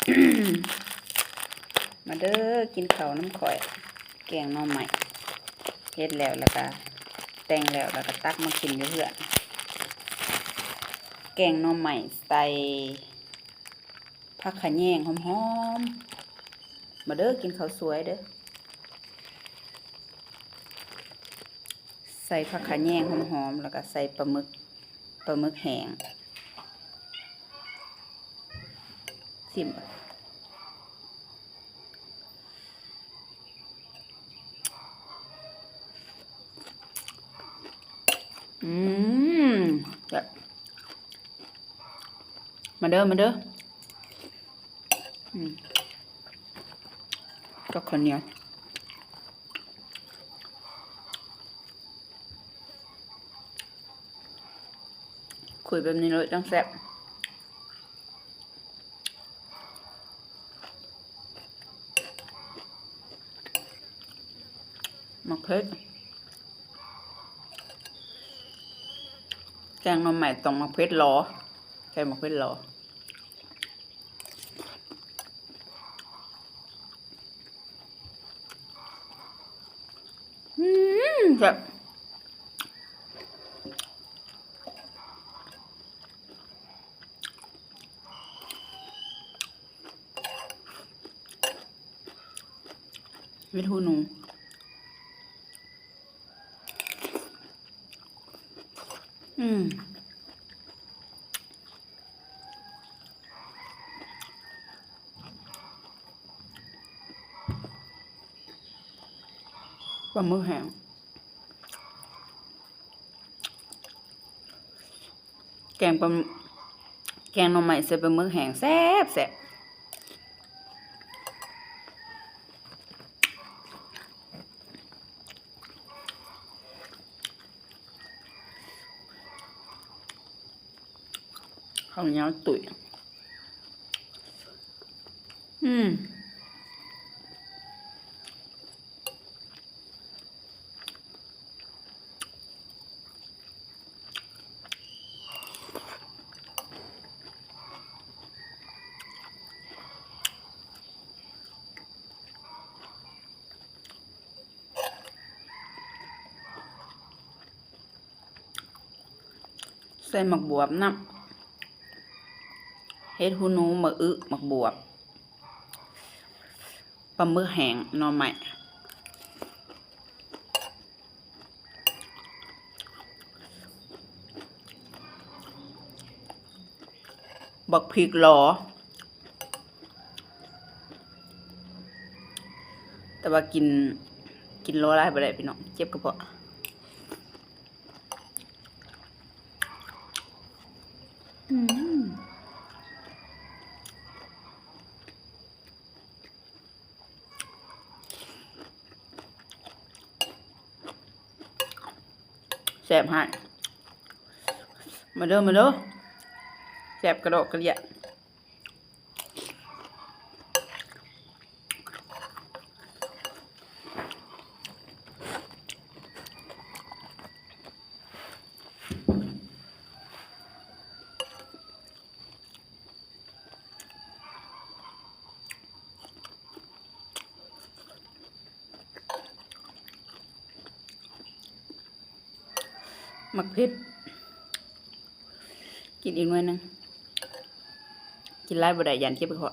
ມາເດີ ກິນເຂົ້ານຳຂ້ອຍ ແກງໜໍ່ໄມ້ ເຮັດແລ້ວ ແລ້ວກະແຕ່ງແລ້ວ ແລ້ວກະຕັກມາກິນຢູ່ເຮືອນ. ແກງໜໍ່ໄມ້ໃສ່ຜັກຂະແຍງຫອມໆ. ມາເດີ ກິນເຂົ້າສວຍເດີ. ໃສ່ຜັກຂະແຍງຫອມໆ ແລ້ວກໍໃສ່ປາໝຶກ ປາໝຶກແຫ້ງ. ຊີມ ອືມ ແຊບ. ມາເດີ ມາເດີ. ອືມ ກັບເຂົ້າໜຽວ ຂຸຍແບບນີ້ເລີຍຈັ່ງແຊບ. ໝາກເຜັດ ແກງໜໍ່ໄມ້ຕ້ອງໝາກເຜັດຫຼໍ່ ໃສ່ໝາກເຜັດຫຼໍ່. ອືມ ແຊບ. ເຫັດຫູໜູ ອືມ ປາໝຶກແຫ້ງ. ແກງປາ ແກງໜໍ່ໄມ້ໃສ່ປາໝຶກແຫ້ງ ແຊບໆ. ເຂົ້າໜຽວຕຸ້ຍ ອືມ. ໃສ່ໝາກບວບນຳ ເຫັດຫູໜູ ໝາກອຶ ໝາກບວບ ປາໝຶກແຫ້ງ ໜໍ່ໄມ້ ບັກພິກຫຼໍ່ ແຕ່ວ່າກິນ ກິນຫຼໍ່ຫຼາຍບໍ່ໄດ້ພີ່ນ້ອງ ເຈັບກະເພາະ. ອືມ ແຊບຮ້າຍ ມາເດີ ມາເດີ ແຊບກະດອກກະເດຍ. ໝາກເຜັດ ກິນອີກໜ່ວຍໜຶ່ງ ກິນຫຼາຍບໍ່ໄດ້ ຢ້ານເຈັບກະເພາະ.